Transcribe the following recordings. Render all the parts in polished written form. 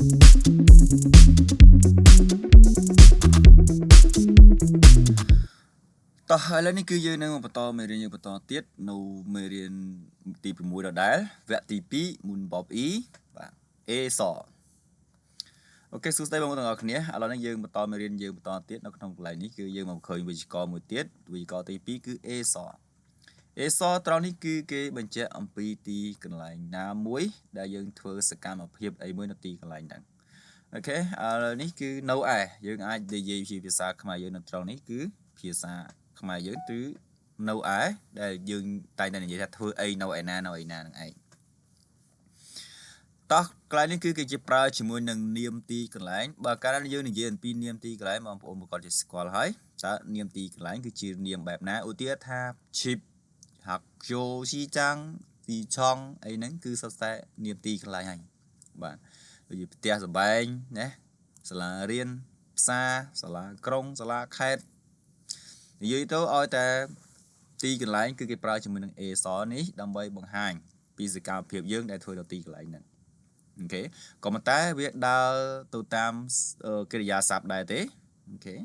តោះឥឡូវនេះគឺយើងនឹងបន្តមេរៀនយើងបន្តទៀតនៅមេរៀនទី6ដដែលវគ្គទី2មុនបប E បាទ A សអូខេសួស្តីបងប្អូនទាំងអស់គ្នាឥឡូវនេះយើងបន្តមេរៀនយើងបន្តទៀតនៅក្នុងកន្លែងនេះគឺយើងមកឃើញវិជ្ជាករមួយទៀតវិជ្ជាករទី2គឺ A ស A សត្រង់នេះគឺគេបញ្ជាក់អំពីទីកន្លែងណាមួយដែលយើងធ្វើសកម្មភាពអីមួយនៅទីកន្លែងហ្នឹងអូខេឥឡូវនេះគឺនៅឯយើងអាចនិយាយជាភាសាខ្មែរយើងនៅត្រង់នេះគឺភាសាខ្មែរយើងគឺនៅឯដែលយើងតែងតែនិយាយថាធ្វើអីនៅឯណានៅឯណានឹងឯងតោះកន្លែងនេះគឺគេជាប្រើជាមួយនឹងនាមទីកន្លែងបើកាលណាយើងនិយាយអំពីនាមទីកន្លែងបងប្អូនប្រកាសជាស្គាល់ហើយតើនាមទីកន្លែងគឺជានាមបែបណាឧទាហរណ៍ថាឈីបហាក់យូស៊ីចាំងទីឆងអីហ្នឹងគឺសុទ្ធតែនាមទីកន្លែងហើយបាទដូចជាផ្ទះសម្បែងណាសាលារៀនផ្សារសាលាក្រុងសាលាខេត្តនិយាយទៅឲ្យតែទីកន្លែងគឺគេប្រើជាមួយនឹង A សនេះដើម្បីបង្ហាញពីសកម្មភាពយើងដែលធ្វើនៅទីកន្លែងហ្នឹងអូខេក៏ប៉ុន្តែវាដើរទៅតាមកិរិយាសព្ទដែរទេអូខេ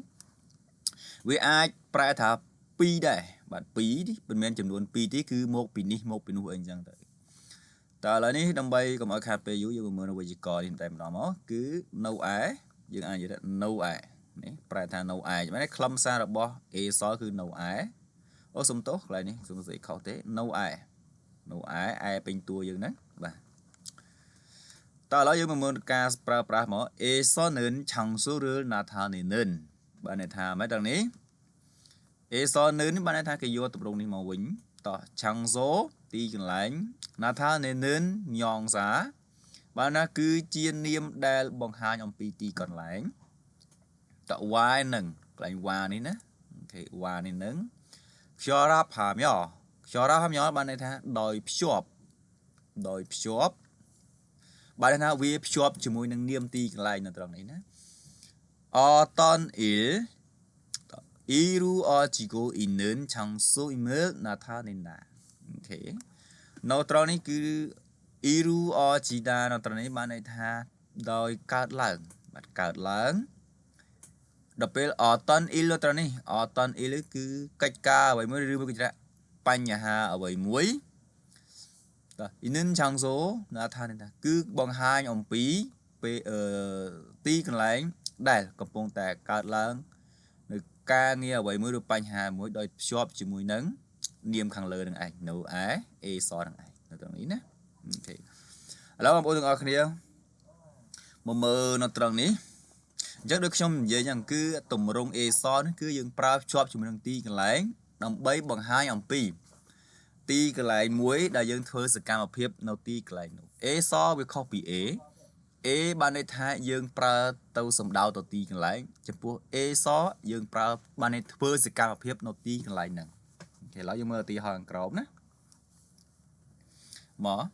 វាអាចប្រែថា2ដែរបាទ2នេះមិនមែនចំនួន2ទេគឺមកពីនេះមកពីនោះអីចឹងទៅតើឥឡូវនេះដើម្បីកុំឲ្យខាតពេលយូរយើងមើលនៅវេយ្យាករណ៍នេះតែម្ដងមកគឺនៅឯយើងអាចនិយាយថានៅឯនេះប្រែថានៅឯមែនទេខ្លឹមសាររបស់ A សគឺនៅឯអូសុំទោសកន្លែងនេះសុំស្អីខុសទេនៅឯនៅឯឯពេញតួយើងហ្នឹងបាទតើឥឡូវយើងមកមើលការប្រើប្រាស់មក A សនឹងឆាំងស៊ូឬណាថានីនឹងបាទន័យថាម៉េចដល់នេះ A សនឹងនេះបានន័យថាគេយកទម្រង់នេះមកវិញតោះឆាំងសូទីកន្លែងណាថានីនឹងញងសាបាទណាគឺជានាមដែលបង្ហាញអំពីទីកន្លែងតវ៉ានឹងកន្លែងវ៉ានេះណាអូខេវ៉ានេះនឹងខ្យល់រ៉ាផាមយ៉ខ្យល់រ៉ាផាមយ៉បានន័យថាដោយភ្ជាប់ដោយភ្ជាប់បានន័យថាវាភ្ជាប់ជាមួយនឹងនាមទីកន្លែងនៅត្រង់នេះណាអតនអ៊ីលអ៊ីរូអជីកូអ៊ីនឹងឆាំងស៊ូអ៊ីមើលណាថានីណាអូខេនៅត្រង់នេះគឺអ៊ីរូអជីដានៅត្រង់នេះបានន័យថាដោយកើតឡើងបាទកើតឡើងដល់ពេលអតនអ៊ីលត្រង់នេះអតនអ៊ីលគឺកិច្ចការអ្វីមួយឬមួយគេថាបញ្ហាអ្វីមួយតោះអ៊ីនឹងឆាំងសូណាថានេះថាគឺបង្ហាញអំពីពេលទីកន្លែងដែលកំពុងតែកើតឡើងនៅការងារអ្វីមួយឬបញ្ហាមួយដោយភ្ជាប់ជាមួយនឹងនាមខាងលើនឹងឯងនៅឯ A សនឹងឯងនៅត្រង់នេះណាអូខេឥឡូវបងប្អូនទាំងអស់គ្នាមកមើលនៅត្រង់នេះអញ្ចឹងដូចខ្ញុំនិយាយហ្នឹងគឺទម្រង់ A សនេះគឺយើងប្រើភ្ជាប់ជាមួយនឹងទីកន្លែងដើម្បីបង្ហាញអំពីទីកន្លែងមួយដែលយើងធ្វើសកម្មភាពនៅទីកន្លែងនោះ A សវាខុសពី A A បានន័យថាយើងប្រើទៅសំដៅទៅទីកន្លែងចំពោះ A សយើងប្រើបានន័យធ្វើសកម្មភាពនៅទីកន្លែងហ្នឹងអូខេឥឡូវយើងមើលឧទាហរណ៍ខាងក្រោមណាមក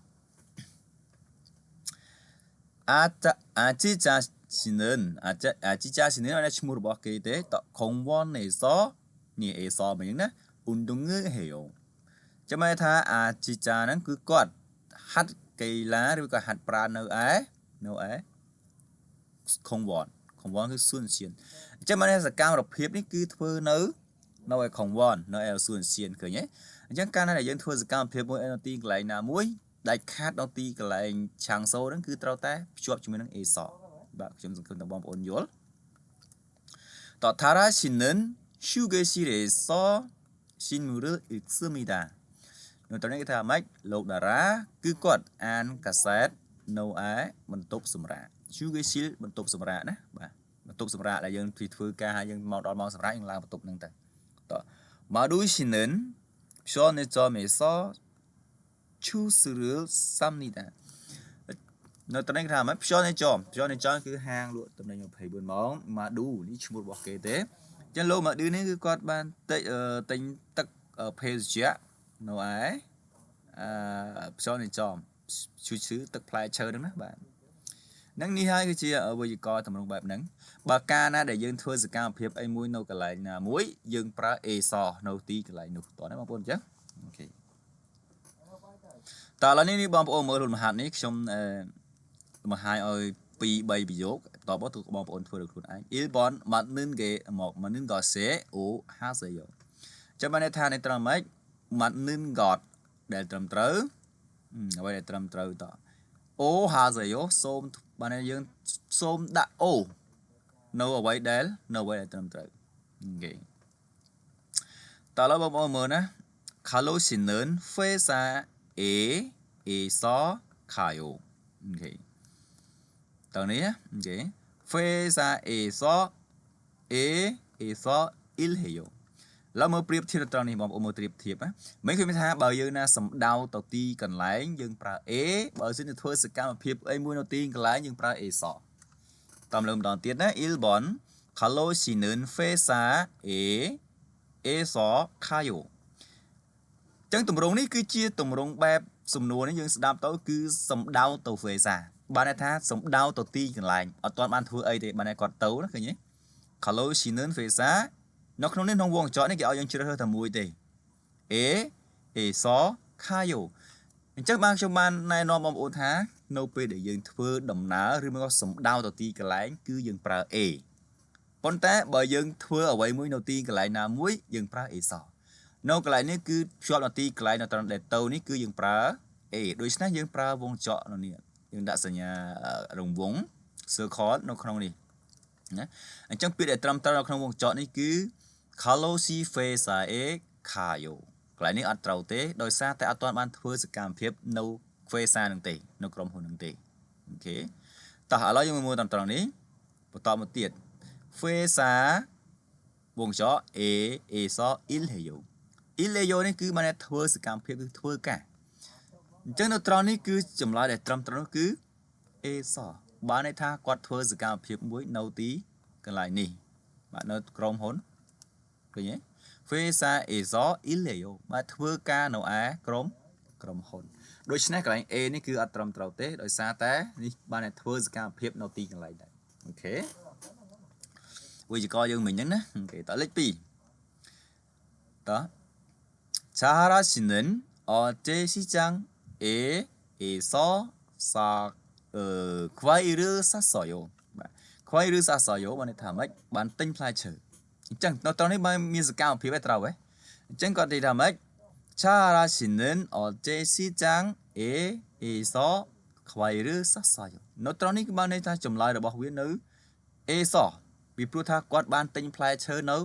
អាចាអាជីចាស៊ីនឹងអាចាអាជីចាស៊ីនឹងអត់ឈ្មោះរបស់គេទេតខុងវ៉នអេសនេះអេសមកហ្នឹងណាអ៊ុនដងហេយោចាំមើលថាអាជីចាហ្នឹងគឺគាត់ហាត់កីឡាឬក៏ហាត់ប្រាណនៅឯនៅឯខុងវ៉នខុងវ៉នគឺសួនសៀនអញ្ចឹងបានសកម្មភាពនេះគឺធ្វើនៅនៅឯខុងវ៉ននៅឯសួនសៀនឃើញទេអញ្ចឹងកាលណាដែលយើងធ្វើសកម្មភាពមួយនៅទីកន្លែងណាមួយដាច់ខាតដល់ទីកន្លែងឆាងសូហ្នឹងគឺត្រូវតែភ្ជាប់ជាមួយនឹងអេសបាទខ្ញុំសង្ឃឹមថាបងប្អូនយល់តថារ៉ាស៊ីនឹង휴게실에서 신문을 읽습니다នៅត្រង់នេះគេថាម៉េចលោកតារាគឺគាត់អានកាសែតនៅឯបន្ទប់សម្រាក 휴게실 បន្ទប់សម្រាកណាបាទបន្ទប់សម្រាកដែលយើងធ្វើការហើយយើងមកដល់ម៉ោងសម្រាកយើងឡើងបន្ទប់ហ្នឹងទៅត마루 씨는 편의점에서 주스를 삽니다 នៅត្រង់នេះគេថាម៉េច 편의점 편의점 គឺហាងលក់ទំនិញ24ម៉ោងម៉ាឌូនេះឈ្មោះរបស់គេទេអញ្ចឹងលោកម៉ាឌូនេះគឺគាត់បានទិញទឹកភេសជ្ជៈនៅឯអឺ 편의점 ឈឺឈឺទឹកផ្លែឈើហ្នឹងណាបាទនឹងនេះហើយគឺជាវេយ្យាករណ៍ទម្រង់បែបហ្នឹងបើកាលណាដែលយើងធ្វើសកម្មភាពអីមួយនៅកន្លែងណាមួយយើងប្រើ A សនៅទីកន្លែងនោះតោះណាបងប្អូនអញ្ចឹងអូខេតើឥឡូវនេះបងប្អូនមើលលំហាត់នេះខ្ញុំបង្ហាញឲ្យ 2 3ប្រយោគតបទៅបងប្អូនធ្វើដោយខ្លួនឯង 1번 맞는 게 뭐 맞는 것에 O 하세요 ចាំបានន័យថានេះត្រឹមម៉េច 맞는 것 ដែលត្រឹមត្រូវអ្វីដែលត្រឹមត្រូវត O 하세요 សូមបានយើងសូមដាក់ O នៅអ្វីដែលនៅអ្វីដែលត្រឹមត្រូវអូខេតើឥឡូវបងប្អូនមើលណា 칼로 씨는 회사에 에서 가요. 오케이. តើនេះអូខេ 회사에서 에에서 일해요. ឡើយមើលប្រៀបធៀបត្រង់នេះបងប្អូនមើលប្រៀបធៀបណាមិនឃើញថាបើយើងណាសំដៅទៅទីកន្លែងយើងប្រើ A បើសិនជាធ្វើសកម្មភាពអីមួយនៅទីកន្លែងយើងប្រើ A សតាមលើម្ដងទៀតណា 1번 칼로 씨는 회사에에서 가요 ចឹងទម្រង់នេះគឺជាទម្រង់បែបសំណួរនេះយើងស្ដាប់ទៅគឺសំដៅទៅវេសាបានន័យថាសំដៅទៅទីកន្លែងអត់ទាន់បានធ្វើអីទេបានតែគាត់ទៅណាឃើញទេ Hello ស៊ីនវេសានៅក្នុងនេះក្នុងវងកញ្ចក់នេះគេឲ្យយើងជ្រើសរើសតែមួយទេ A A ស ខាយ៉ូអញ្ចឹងបានខ្ញុំបានណែនាំបងប្អូនថានៅពេលដែលយើងធ្វើដំណើរឬមកសំដៅទៅទីកន្លែងគឺយើងប្រើ A ប៉ុន្តែបើយើងធ្វើអ្វីមួយនៅទីកន្លែងណាមួយយើងប្រើ A សនៅកន្លែងនេះគឺភ្ជាប់នៅទីកន្លែងនៅត្រង់ដែលទៅនេះគឺយើងប្រើ A ដូច្នេះយើងប្រើវងចកនៅនេះយើងដាក់សញ្ញារង្វង់ circle នៅក្នុងនេះណាអញ្ចឹងពាក្យដែលត្រឹមត្រូវនៅក្នុងវងចកនេះគឺ Kalo si fesa e kayo កន្លែងនេះអត់ត្រូវទេដោយសារតែអត់ទាន់បានធ្វើសកម្មភាពនៅ fesa នឹងទេនៅក្រុមហ៊ុននឹងទេអូខេតោះឥឡូវយើងមើលតាមត្រង់នេះបន្តមកទៀត fesa វងចក a a ស ilheyo ilheyo នេះគឺបានធ្វើសកម្មភាពគឺធ្វើការអញ្ចឹងនៅត្រង់នេះគឺចម្លើយដែលត្រឹមត្រូវគឺ A សបានន័យថាគាត់ធ្វើសកម្មភាពមួយនៅទីកន្លែងនេះបាទនៅក្រុមហ៊ុនឃើញទេ Fesa Eso Ileo បាទធ្វើការនៅឯក្រុមហ៊ុនដូច្នេះកន្លែង A នេះគឺអត់ត្រឹមត្រូវទេដោយសារតែនេះបានតែធ្វើសកម្មភាពនៅទីកន្លែងដែរអូខេវិជ្ជាករយើងមិញហ្នឹងណាអូខេតលេខ2តោះ 자하라 씨는 어제 시장에에서 과일을 샀어요. 과일을 샀어요 បានថាម៉េចបានទិញផ្លែឈើអញ្ចឹងនៅត្រង់នេះបានមានសកម្មភាពឯត្រូវហ៎អញ្ចឹងគាត់និយាយថាម៉េច 자하라 씨는 어제 시장에에서 과일을 샀어요. នៅត្រង់នេះគឺបានន័យថាចម្លើយរបស់វានៅ 에서 ពីព្រោះថាគាត់បានទិញផ្លែឈើនៅ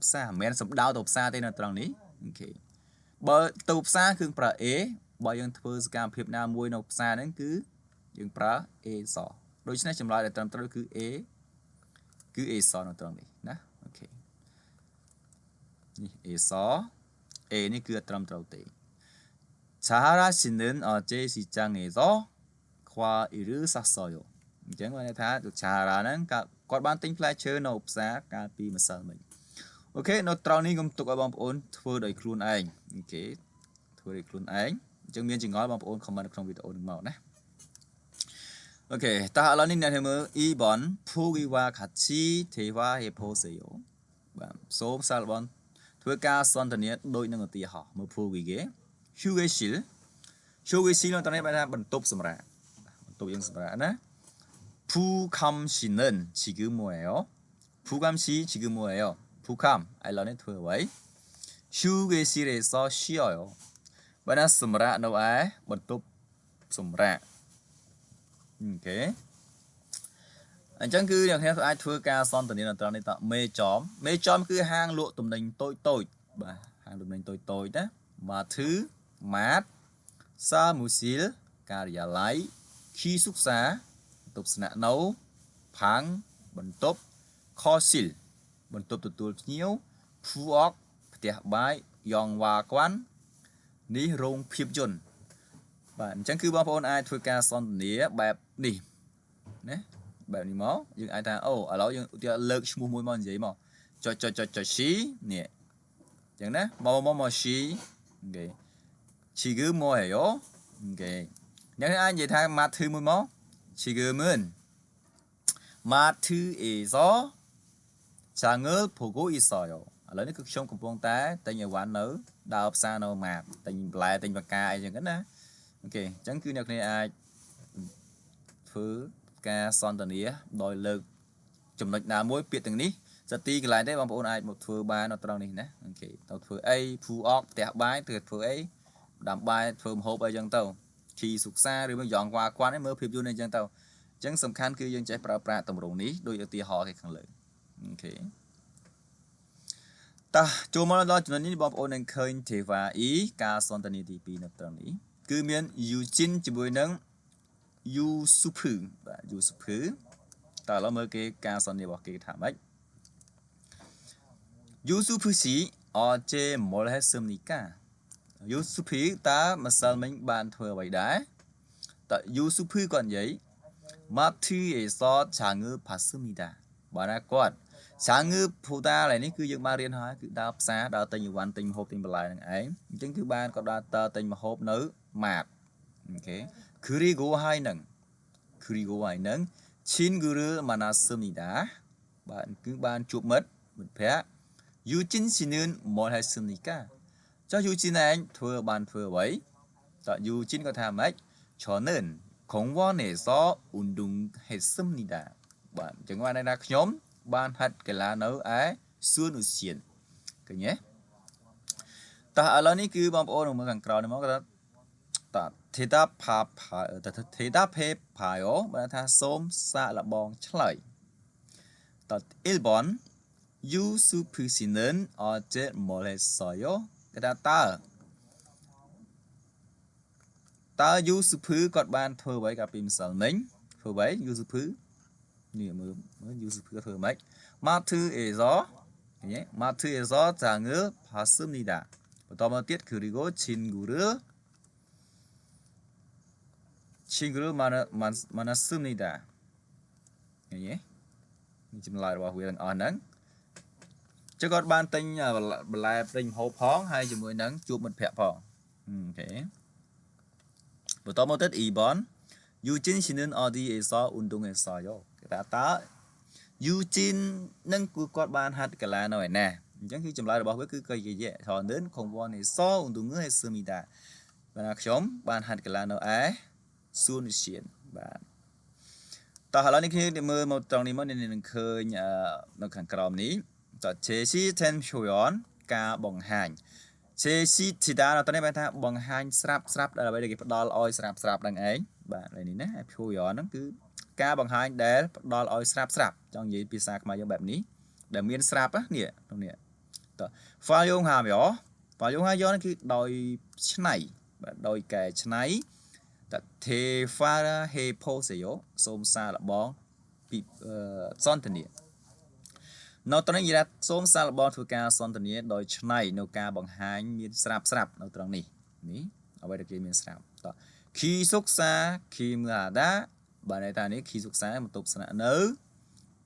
ផ្សារមិនមែនសំដៅទៅផ្សារទេនៅត្រង់នេះអូខេបើទៅផ្សារគឺប្រើ A បើយើងធ្វើសកម្មភាពណាមួយនៅផ្សារហ្នឹងគឺយើងប្រើ A សដូច្នេះចម្លើយដែលត្រឹមត្រូវគឺ A គឺ A សនៅត្រង់នេះណាអូខេនេះ A ស A នេះគឺអត់ត្រឹមត្រូវទេ 자하라 씨는 어제 시장에서 과일을 샀어요 អញ្ចឹងបានន័យថា 자하라 ហ្នឹងគាត់បានទិញផ្លែឈើនៅផ្សារកាលពីម្សិលមិញអូខេនៅត្រង់នេះខ្ញុំទុកឲ្យបងប្អូនធ្វើដោយខ្លួនឯងអូខេធ្វើដោយខ្លួនឯងអញ្ចឹងមានចម្ងល់បងប្អូន comment ក្នុងវីដេអូនឹងមកណាអូខេតោះឥឡូវនេះអ្នកមើល 2번 푸기와 같이 대화해 보세요 បាទសូមសាកល្បងធ្វើការសន្ទនាដូចនឹងឧទាហរណ៍មើល 푸기 គេ 휴게실 휴게실 នៅត្រង់នេះបែរថាបន្ទប់សម្រាកបន្ទប់យើងសម្រាកណា 부감 씨는 지금 뭐예요? 부감 씨 지금 뭐예요? 부감 ឥឡូវនេះធ្វើអ្វី 휴게실에서 쉬어요 បើណាសម្រាកនៅឯបន្ទប់សម្រាកអូខេអញ្ចឹងគឺអ្នកគ្នាអាចធ្វើការសន្ទនានៅត្រង់នេះតមេចំមេចំគឺហាងលក់ទំនិញតូចតូចបាទហាងទំនិញតូចតូចណាម៉ាធឺម៉ាតសាមូស៊ីលការិយាល័យខីសុក្សាបន្ទប់ស្នាក់នៅផាងបន្ទប់ខស៊ីលបន្ទប់ទទួលភ្ញៀវភូអកផ្ទះបាយយ៉ងវ៉ាក្វាន់នេះរោងភាពយន្តបាទអញ្ចឹងគឺបងប្អូនអាចធ្វើការសន្ទនាបែបនេះណាបែបនេះមកយើងអាចថាអូឥឡូវយើងឧទាហរណ៍លើកឈ្មោះមួយមកនិយាយមកចុចចុចចុចចុចស៊ីនេះអញ្ចឹងណាមកមកមកស៊ីអូខេ지금 뭐해요អូខេអ្នកអាចនិយាយថាម៉ាធឺមួយមក지금은 마트에서 장을 보고 있어요 ឥឡូវនេះគឺខ្ញុំកំពុងតែទិញអីវ៉ាន់នៅដើរផ្សារនៅម៉ាតទិញបន្លែទិញបកាអីចឹងណាអូខេអញ្ចឹងគឺអ្នកគ្នាអាចធ្វើ ការសន្ទនាដោយលើកចំណុចណាមួយពាក្យទាំងនេះសទីកន្លែងទេបងប្អូនអាចមកធ្វើបាននៅត្រង់នេះណាអូខេទៅធ្វើអីភូអកផ្ទះបាយទៅធ្វើអីដាំបាយធ្វើម្ហូបអីចឹងទៅឈីសុកសាឬមកយ៉ងវ៉ាគួនឯងមើលភាពយន្តអីចឹងទៅអញ្ចឹងសំខាន់គឺយើងចេះប្រើប្រាស់ទម្រង់នេះដោយឧទាហរណ៍គេខាងលើអូខេតោះចូលមកដល់ចំណុចនេះបងប្អូននឹងឃើញ Teva E ការសន្ទនាទី2នៅត្រង់នេះគឺមាន Eugene ជាមួយនឹង Yusufu បាទ Yusufu តើឥឡូវមើលគេការសន្ទនារបស់គេថាម៉េច Yusufu ស៊ី어제 뭘 했습니까 Yusufu តើម្សិលមិញបានធ្វើអ្វីដែរតើ Yusufu គាត់និយាយ 마트에서 장을 봤습니다 បាទណាគាត់장을 보다 ឡើយនេះគឺយើងបានរៀនហើយគឺដើរផ្សារដើរទិញអីវ៉ាន់ទិញម្ហូបទិញបន្លែហ្នឹងឯងអញ្ចឹងគឺបានគាត់ដើរតើទិញម្ហូបនៅម៉ាតអូខេ 그리고 ហើយនឹង 그리고 ហើយនឹង 친구를 만났습니다 បាទគឺបានជួបមិត្តភ័ក្តិ 유진 씨는 뭘 했습니까 ចុះយូជីនឯងធ្វើបានធ្វើអ្វីតើយូជីនគាត់ថាម៉េច 저는 공원에서 운동했습니다 បាទអញ្ចឹងបានន័យថាខ្ញុំបានហាត់កីឡានៅឯសួនឧស្សាហឃើញទេតោះឥឡូវនេះគឺបងប្អូនមើលខាងក្រោយនេះមកគាត់ថាតទេតាផាផាទេតាភេផាយោបានថាសូមសាកល្បងឆ្លើយត1번 유수프 씨는 어제 뭘 했어요 គេថាតើយូស៊ូភឺគាត់បានធ្វើអ្វីកាលពីម្សិលមិញធ្វើអ្វីយូស៊ូភឺនេះមើលមើលយូស៊ូភឺធ្វើម៉េច 마트에서 ឃើញទេ 마트에서 장을 봤습니다 បន្តមកទៀត 그리고 친구를 만났습니다 ឃើញទេនេះចម្លើយរបស់វាទាំងអស់ហ្នឹងចឹងគាត់បានទិញបន្លែទិញម្ហូបផងហើយជាមួយនឹងជួបមិត្តភ័ក្តិផងអូខេបន្តមកទៀត 2번 유진 씨는 어디에서 운동했어요 គេថាតើយូជីននឹងគឺគាត់បានហាត់កីឡានៅឯណាអញ្ចឹងគឺចម្លើយរបស់វាគឺគេនិយាយ저는 공원에서 운동을 했습니다 បាទខ្ញុំបានហាត់កីឡានៅឯសួនឧស្សាហបាទតោះឥឡូវនេះគ្នាមើលមកត្រង់នេះមកនេះនឹងឃើញនៅខាងក្រោមនេះត제시된 표현 ការបង្ហាញ제시되다 នៅត្រង់នេះបានថាបង្ហាញស្រាប់ស្រាប់ដែលអ្វីដែលគេផ្ដល់ឲ្យស្រាប់ស្រាប់ហ្នឹងឯងបាទនេះណា표현ហ្នឹងគឺការបង្ហាញដែលផ្ដល់ឲ្យស្រាប់ស្រាប់ចង់និយាយភាសាខ្មែរយើងបែបនេះដែលមានស្រាប់នេះក្នុងនេះត활용하며 활용하여 ហ្នឹងគឺដោយឆ្នៃបាទដោយកែឆ្នៃត대화해보세요 សូមសាកល្បងពីសន្ទនានៅត្រង់នេះនិយាយថាសូមសាកល្បងធ្វើការសន្ទនាដោយឆ្នៃនៅការបង្ហាញមានស្រាប់ស្រាប់នៅត្រង់នេះនេះអ្វីដែលគេមានស្រាប់ត기숙사 게임하다 បាទន័យថានេះ기숙사 បន្ទប់ស្នាក់នៅ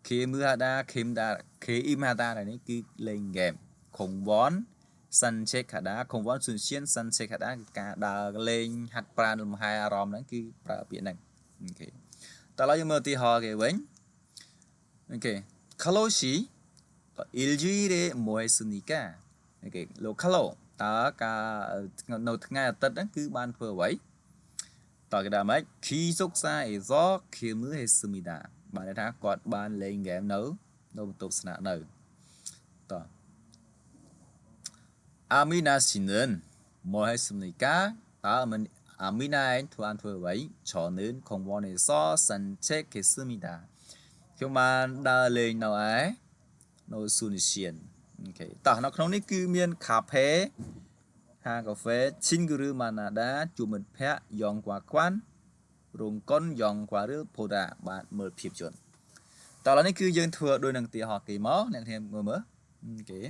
게임하다 게임다 게임하다 នេះគឺលេងហ្គេម공원 산책하다 공원 សុនសៀន산책하다 គឺការដើរលេងហាត់ប្រាណលំហែអារម្មណ៍ហ្នឹងគឺប្រើពាក្យហ្នឹងអូខេតើឥឡូវយើងមើលឧទាហរណ៍គេវិញអូខេ 칼로시 일주일에 뭐 했습니까 អូខេលោក 칼로 តើការនៅថ្ងៃអាទិត្យហ្នឹងគឺបានធ្វើអ្វីតើគេថាម៉េច기숙사에서 게임을 했습니다 បានន័យថាគាត់បានលេងហ្គេមនៅបន្ទប់ស្នាក់នៅតអាមីណា씨는 뭘 했습니까 តើមិនអាមីណាឯងធ្វើបានធ្វើអ្វី저는 공원에서 산책했습니다 ខ្ញុំបានដើរលេងនៅឯនៅសួនឧស្សាហអូខេតោះនៅក្នុងនេះគឺមានកាហ្វេហាកាហ្វេ친구를 만나다 ជួបមិត្តភ័ក្តិ영화관 រោងកុន영화를 보다 បាទមើលភាពយន្តតោះឥឡូវនេះគឺយើងធ្វើដូចនឹងទីហោះគេមកអ្នកគ្នាមើលមើលអូខេ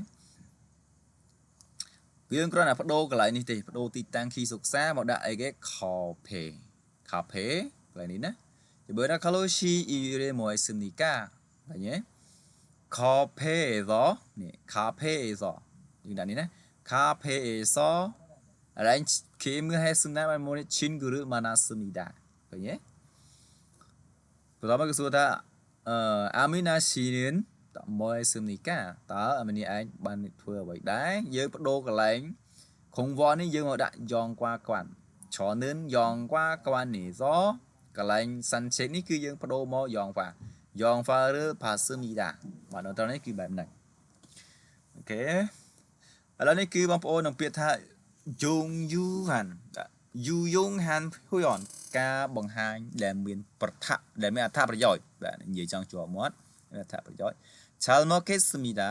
យើងគ្រាន់តែបដូរកន្លែងនេះទេបដូរទីតាំង기숙사មកដាក់អីគេ카페 카페 កន្លែងនេះណាជាមួយដល់ 칼로시 일요일에 뭐 했습니까 ឃើញទេ 카페에서 នេះ 카페에서 យើងដាក់នេះណា 카페에서 កន្លែង 게임을 했습니다 បានមកនេះ 친구를 만났습니다 ឃើញទេបន្តមកគឺសួរថាអាមីណា씨는 뭐 했습니까 តើអាមីនេះឯងបានធ្វើអ្វីដែរយើងបដូរកន្លែង공원នេះយើងមកដាក់영과관 저는 영과관에서 កន្លែង 산책 នេះគឺយើងបដូរមក 영화 영화를 봤습니다 បាទនៅត្រង់នេះគឺបែបហ្នឹងអូខេឥឡូវនេះគឺបងប្អូននឹងពាក្យថាយងយូហានយូយងហានហ៊ុយអនការបង្ហាញដែលមានប្រថៈដែលមានអត្ថប្រយោជន៍បាទនិយាយចង់ជាប់មាត់អត្ថប្រយោជន៍ 잘 먹겠습니다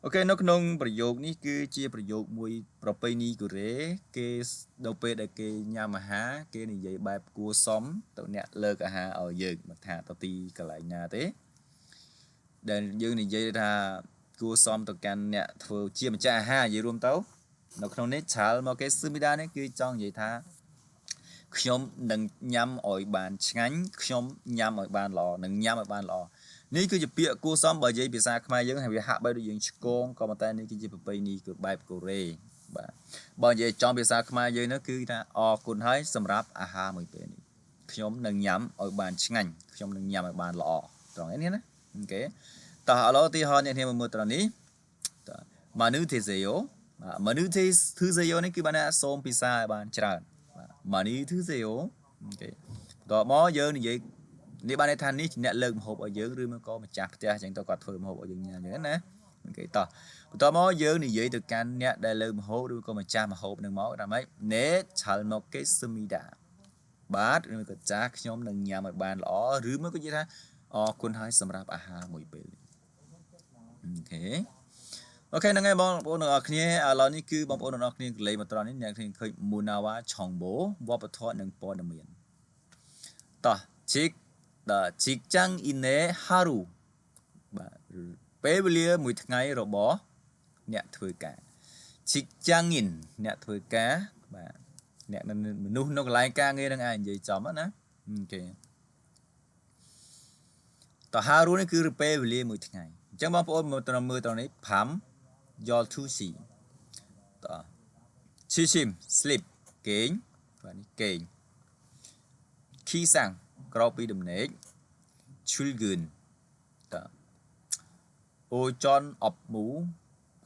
អូខេនៅក្នុងប្រយោគនេះគឺជាប្រយោគមួយប្រពៃណីកូរ៉េគេដល់ពេលដែលគេញ៉ាំអាហារគេនិយាយបែបគួសមទៅអ្នកលើកអាហារឲ្យយើងមិនថាទៅទីកន្លែងណាទេដែលយើងនិយាយថាគួសមទៅកាន់អ្នកធ្វើជាម្ចាស់អាហារនិយាយរួមទៅនៅក្នុងនេះ잘 먹겠습니다នេះគឺចង់និយាយថាខ្ញុំនឹងញ៉ាំឲ្យបានឆ្ងាញ់ខ្ញុំញ៉ាំឲ្យបានល្អនឹងញ៉ាំឲ្យបានល្អនេះគឺជាពាក្យគួសមបើនិយាយភាសាខ្មែរយើងហើយវាហាក់បីដូចយើងឆ្កងក៏ប៉ុន្តែនេះគឺជាប្រពៃណីគឺបែបកូរ៉េបាទបើនិយាយចំភាសាខ្មែរយើងនោះគឺថាអរគុណហើយសម្រាប់អាហារមួយពេលនេះខ្ញុំនឹងញ៉ាំឲ្យបានឆ្ងាញ់ខ្ញុំនឹងញ៉ាំឲ្យបានល្អត្រង់នេះណាអូខេតោះឥឡូវទីហោអ្នកគ្នាមើលត្រង់នេះតោះ 많이 드세요 បាទ 많이 드세요 នេះគឺបានថាសូមពិសាឲ្យបានច្រើនបាទ 많이 드세요 អូខេបន្ទាប់មកយើងនិយាយនេះបានន័យថានេះជាអ្នកលើកម្ហូបឲ្យយើងឬមកក៏ម្ចាស់ផ្ទះអញ្ចឹងទៅគាត់ធ្វើម្ហូបឲ្យយើងញ៉ាំអញ្ចឹងណាអូខេតោះបន្ទាប់មកយើងនិយាយទៅកាន់អ្នកដែលលើកម្ហូបឬក៏ម្ចាស់ម្ហូបនឹងមកថាម៉េច 네 잘 먹겠습니다 បាទឬក៏ចាស់ខ្ញុំនឹងញ៉ាំឲ្យបានល្អឬមកក៏និយាយថាអរគុណហើយសម្រាប់អាហារមួយពេលនេះអូខេអូខេហ្នឹងហើយបងប្អូនទាំងអស់គ្នាឥឡូវនេះគឺបងប្អូនទាំងអស់គ្នាកលេមកត្រង់នេះអ្នកគ្នាឃើញមូណាវ៉ាឆុងបូវប្បធម៌និងព័ត៌មានតោះជីកដល់직장인의 하루 បាទពេលវេលាមួយថ្ងៃរបស់អ្នកធ្វើការ직장인អ្នកធ្វើការបាទអ្នកមនុស្សនៅកន្លែងការងារនឹងឯងនិយាយចំណាអូខេតោះ 하루 នេះគឺពេលវេលាមួយថ្ងៃអញ្ចឹងបងប្អូនមកត្រង់មើលត្រង់នេះ밤 12시 តោះ 취침 sleep គេងបាទនេះគេង 기상 ក្រោកពីដំណេក 출근 តោះ 오전 업무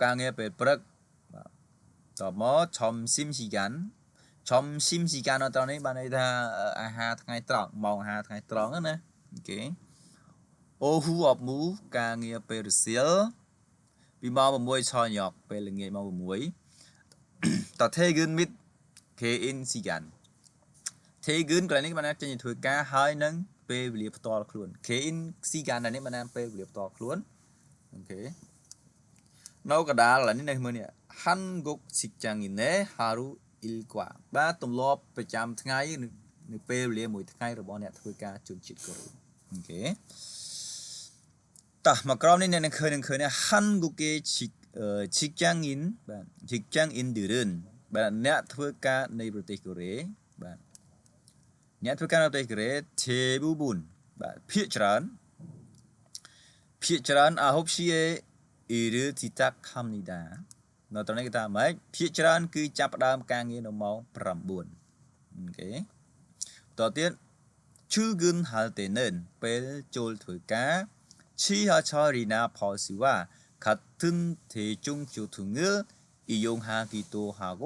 ការងារពេលព្រឹកបាទតមក 점심시간 점심시간 នៅត្រង់នេះបានន័យថាអាហារថ្ងៃត្រង់ម៉ោងអាហារថ្ងៃត្រង់ណាអូខេ 오후 업무 ការងារពេលរសៀលពីម៉ោង6ឆញកពេលល្ងាចម៉ោង6ត 퇴근및 개인 시간 퇴근 កន្លែងនេះបានចេញធ្វើការហើយនឹងពេលវេលាផ្ទាល់ខ្លួន 개인 시간 នេះបានពេលវេលាផ្ទាល់ខ្លួនអូខេនៅកដាលនេះនេះមើលនេះ 한국 직장인의 하루 일과 បាទទម្លាប់ប្រចាំថ្ងៃនៅពេលវេលាមួយថ្ងៃរបស់អ្នកធ្វើការជនជាតិកូរ៉េអូខេតោះមកក្រោមនេះអ្នកនឹងឃើញនេះ 한국의 직장인 បាទ 직장인들은 បាទអ្នកធ្វើការនៃប្រទេសកូរ៉េបាទអ្នកធ្វើការនៅប្រទេសកូរ៉េ 대부분 បាទភាគច្រើន 9시에 일을 시작합니다 នៅត្រង់នេះគេថាម៉េចភាគច្រើនគឺចាប់ផ្ដើមការងារនៅម៉ោង9អូខេបន្តទៀត 출근할 때는 ពេលចូលធ្វើការ 지하철이나 버스와 같은 대중교통을 이용하기도 하고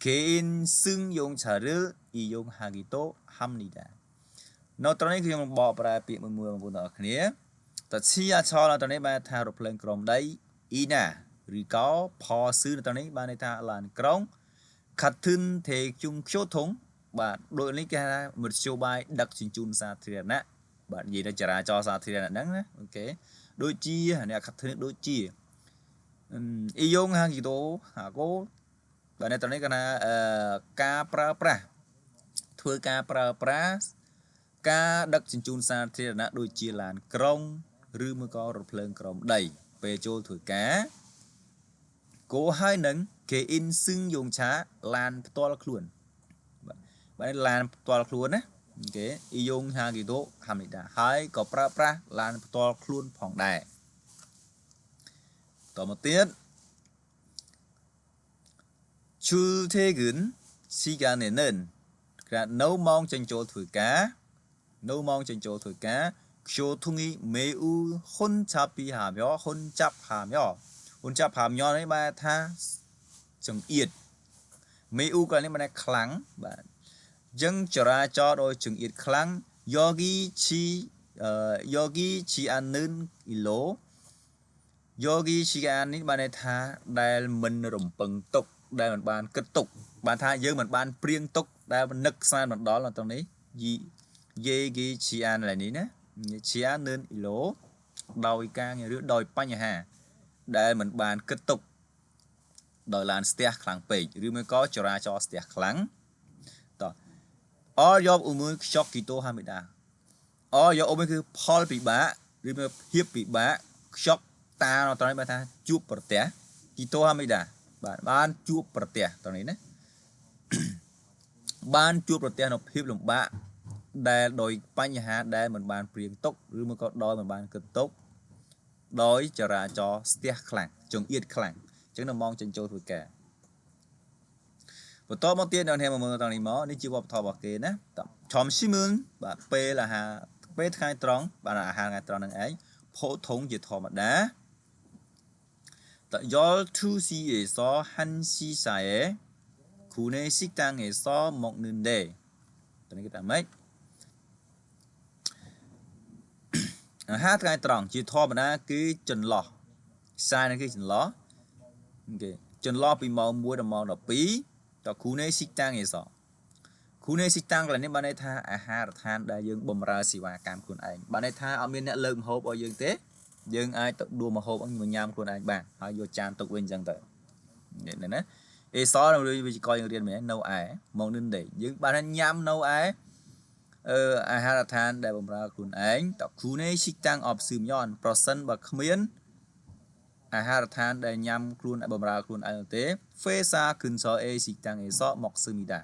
개인 승용차를 이용하기도 합니다 នៅត្រង់នេះខ្ញុំបកប្រែពាក្យមួយមួយបងប្អូនទាំងអស់គ្នាត지하철នៅត្រង់នេះបានថារថភ្លើងក្រោមដី 이나 ឬក៏ 버스 នៅត្រង់នេះបានន័យថាឡានក្រុង 같은 대중교통 បាទដូចនេះគេថាមធ្យោបាយដឹកជញ្ជូនសាធារណៈបាទនិយាយទៅចរាចរណ៍សាធារណៈហ្នឹងណាអូខេដូចជាអ្នក같은ដូចជា 이용하기도 하고 បាទនៅត្រង់នេះគេថាការប្រើប្រាស់ធ្វើការប្រើប្រាស់ការដឹកជញ្ជូនសាធារណៈដូចជាឡានក្រុងឬមួយក៏រថភ្លើងក្រោមដីពេលចូលធ្វើការគោហើយនឹង 개인 승용차 ឡានផ្ទាល់ខ្លួនបាទឡានផ្ទាល់ខ្លួនណាអូខេ 이용하기도 합니다 ហើយក៏ប្រើប្រាស់ឡានផ្ទាល់ខ្លួនផងដែរតមកទៀត 출퇴근 시간에는 គេនៅម៉ោងចេញចូលធ្វើការនៅម៉ោងចេញចូលធ្វើការ 교통이 매우 혼잡하며 혼잡하며 혼잡하며 នេះបានថាចង្អៀត 매우 កន្លែងនេះបានខ្លាំងបាទ ចឹងចរាចរណ៍ដោយចង្អៀតខ្លាំង យោគីឈីយោគីឈីអានអ៊ីឡូយោគីឈីអាននេះបានន័យថាដែលមិនរំពឹងទុកដែលមិនបានគិតទុកបានថាយើងមិនបានព្រៀងទុកដែលនឹកស្មានមិនដល់ត្រង់នេះយេគីឈីអានឡើយនេះណាឈីអានអ៊ីឡូដោយការងារឬដោយបញ្ហាដែលមិនបានគិតទុកដោយឡានស្ទះខ្លាំងពេកឬមួយក៏ចរាចរណ៍ស្ទះខ្លាំងតអយកអ៊ូមួយខ្ចកគីតូហាមីដាអយកអ៊ូមួយគឺផលពិបាកឬមួយភាពពិបាកខ្ចកតានៅត្រង់នេះបានថាជួបប្រទះគីតូហាមីដាបាទបានជួបប្រទះត្រង់នេះណាបានជួបប្រទះនៅភាពលំបាកដែលដោយបញ្ហាដែលមិនបានព្រៀងទុកឬមួយក៏ដោយមិនបានគិតទុកដោយចរាចរណ៍ស្ទះខ្លាំងចង្អៀតខ្លាំងអញ្ចឹងនៅម៉ោងចេញចូលធ្វើការបន្តមកទៀតអ្នកនាងមកមើលត្រង់នេះមកនេះជាវប្បធម៌របស់គេណាឆំស៊ីមឿនបាទពេលអាហារពេលថ្ងៃត្រង់បាទអាហារថ្ងៃត្រង់នឹងឯងផោធុងជាធម្មតាតយល់2ស៊ីអេសហាន់ស៊ីសាអេគូនេស៊ីតាំងអេសមកនឹងដេតនេះគេថាម៉េចអាហារថ្ងៃត្រង់ជាធម្មតាគឺចន្លោះសាយនេះគឺចន្លោះគេចន្លោះពីម៉ោង1ដល់ម៉ោង12តគូនេស៊ីតាំងអេសគូនេស៊ីតាំងកន្លែងនេះបានន័យថាអាហារដ្ឋានដែលយើងបំរើសេវាកម្មខ្លួនឯងបានន័យថាអត់មានអ្នកលើកម្ហូបឲ្យយើងទេយើងអាចទៅដួសម្ហូបឲ្យញ៉ាំខ្លួនឯងបានហើយយកចានទុកវិញអញ្ចឹងទៅនេះណាអេសនៅវិជ្ជាករយើងរៀនមែននៅឯមកនឹងទេយើងបានញ៉ាំនៅឯអាហារដ្ឋានដែលបំរើខ្លួនឯងតគូនេស៊ីតាំងអបស៊ឺមយ៉នប្រសិនបើគ្មានអាហារដ្ឋានដែលញ៉ាំខ្លួនបំរើខ្លួនឯងទេហ្វេសាគិនសអេស៊ីតាំងអេសមកស៊ឺមីដា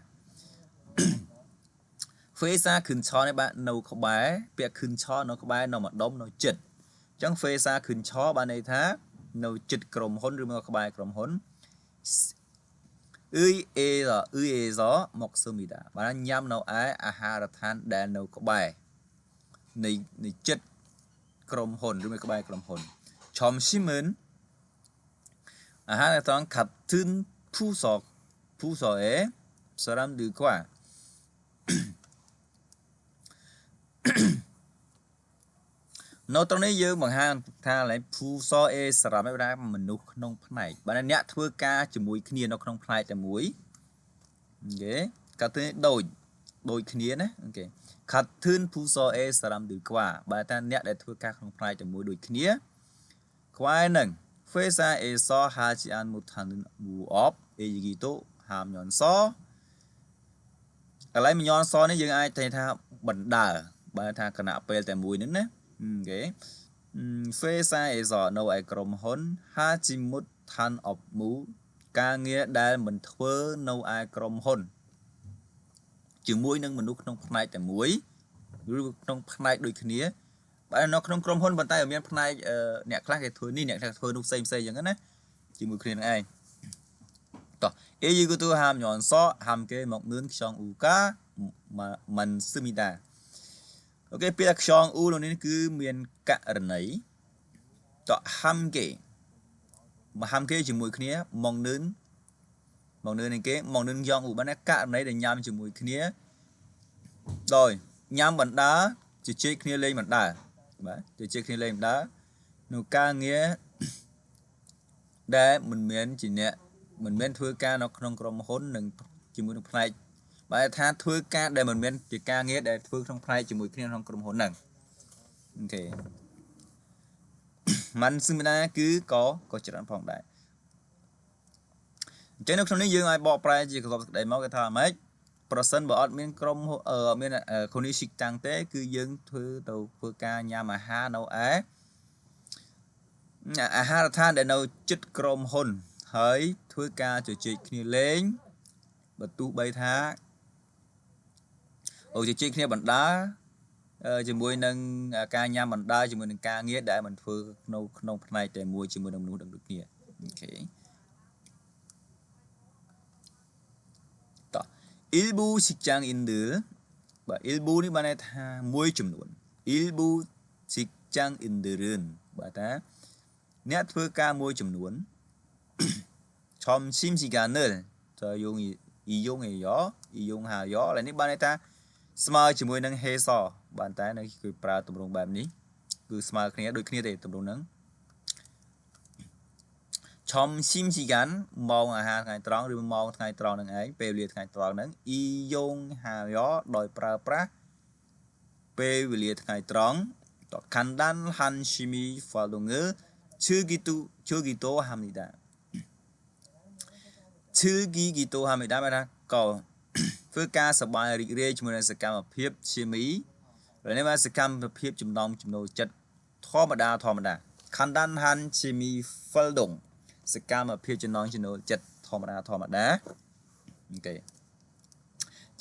ហ្វេសាគិនឆនេះបាទនៅក្បែរពាក្យគិនឆនៅក្បែរនៅម្ដុំនៅចិត្តអញ្ចឹងហ្វេសាគិនឆបានន័យថានៅចិត្តក្រុមហ៊ុនឬមកក្បែរក្រុមហ៊ុនអ៊ុយអេសអ៊ុយអេសមកស៊ឺមីដាបាទញ៉ាំនៅឯអាហារដ្ឋានដែលនៅក្បែរនៃចិត្តក្រុមហ៊ុនឬមកក្បែរក្រុមហ៊ុនឆំស៊ីមឿនអាហារត្រង់ខាត់ទឺនភូសភូសអេសារ៉ាំឌឺក្វានៅត្រង់នេះយើងបង្ហាញថាឡើយភូសអេសារ៉ាំឯណាមនុស្សក្នុងផ្នែកបាទអ្នកធ្វើការជាមួយគ្នានៅក្នុងផ្នែកតែមួយអូខេកាត់ទឺនដូចគ្នាណាអូខេខាត់ទឺនភូសអេសារ៉ាំឌឺក្វាបាទថាអ្នកដែលធ្វើការក្នុងផ្នែកតែមួយដូចគ្នាខ្វែនឹងហ្វេសាអេសហាជីអានមុថានប៊ូអបអេយីគីតូហាមញ៉នសកន្លែងញ៉នសនេះយើងអាចថាបណ្ដើបាទថាគណៈពេលតែមួយហ្នឹងណាអូខេហ្វេសាអេសនៅឯក្រុមហ៊ុនហាជីមុតឋានអបមូការងារដែលមិនធ្វើនៅឯក្រុមហ៊ុនជាមួយនឹងមនុស្សក្នុងផ្នែកតែមួយឬក្នុងផ្នែកដូចគ្នាបាទនៅក្នុងក្រុមហ៊ុនប៉ុន្តែមានផ្នែកអ្នកខ្លះគេធ្វើនេះអ្នកខ្លះធ្វើនោះផ្សេងផ្សេងអញ្ចឹងណាជាមួយគ្នានឹងឯងតោះអេយីគូទូហាមញ៉នសហាមគេមកនឿនខ្យងអ៊ូកាមិនស៊ឺមីដាអូខេពាក្យខ្យងអ៊ូនោះនេះគឺមានករណីតហាំគេមកហាំគេជាមួយគ្នាមកនឿនមកនឿននឹងគេមកនឿនខ្យងអ៊ូបានករណីដែលញ៉ាំជាមួយគ្នាដោយញ៉ាំបណ្ដាជជែកគ្នាលេងបណ្ដាបាទជជែកគ្នាលេងបណ្ដានៅការងារដែលមិនមែនជាអ្នកមិនមែនធ្វើការនៅក្នុងក្រុមហ៊ុននិងជាមួយនឹងផ្នែកបើថាធ្វើការដែលមិនមែនជាការងារដែលធ្វើក្នុងផ្នែកជាមួយគ្នាក្នុងក្រុមហ៊ុនហ្នឹងអូខេមិនស៊ឺមីដាគឺក៏ច្រើនផងដែរអញ្ចឹងនៅក្នុងនេះយើងអាចបកប្រែជាកសបសេចក្តីមកគេថាម៉េចប្រសិនបើអត់មានក្រុមមានខូនីស៊ីកតាំងទេគឺយើងធ្វើទៅធ្វើការញ៉ាំអាហារនៅឯអាហារដ្ឋានដែលនៅជិតក្រុមហ៊ុនហើយធ្វើការជជែកគ្នាលេងបើទោះបីថាអូជជែកគ្នាបណ្ដាជាមួយនឹងការញ៉ាំបណ្ដាជាមួយនឹងការងារដែលមិនធ្វើនៅក្នុងផ្នែកតែមួយជាមួយនឹងមនុស្សដូចគ្នាអូខេតោះ 일부 직장인들 បាទ 일부 នេះបានន័យថាមួយចំនួន 일부 직장인들은 បាទថាអ្នកធ្វើការមួយចំនួន 점심시간을 តើយើង អ៊ីយ៉ុងអេយ៉អ៊ីយ៉ុងហាយ៉ឡើយនេះបានន័យថាស្មើជាមួយនឹងហេសបានតែនៅគឺប្រើទម្រង់បែបនេះគឺស្មើគ្នាដូចគ្នាទេទម្រង់ហ្នឹងឆំស៊ីមស៊ីកាន់ម៉ោងអាហារថ្ងៃត្រង់ឬម៉ោងថ្ងៃត្រង់នឹងឯងពេលវេលាថ្ងៃត្រង់ហ្នឹងអ៊ីយ៉ុងហាយ៉ដោយប្រើប្រាស់ពេលវេលាថ្ងៃត្រង់តខាន់ដានហាន់ស៊ីមីហ្វាល់ដងឈឺគីទូឈឺគីតូហាមនីដាឈឺគីគីតូហាមនីដាបានថាក៏ធ្វើការសប្បាយរីករាយជាមួយនឹងសកម្មភាពឈីមីហើយនេះបានសកម្មភាពចំណងចំណូលចិត្តធម្មតាធម្មតាខាន់ដានហាន់ឈីមីហ្វិលដងសកម្មភាពចំណងចំណូលចិត្តធម្មតាធម្មតាអូខេ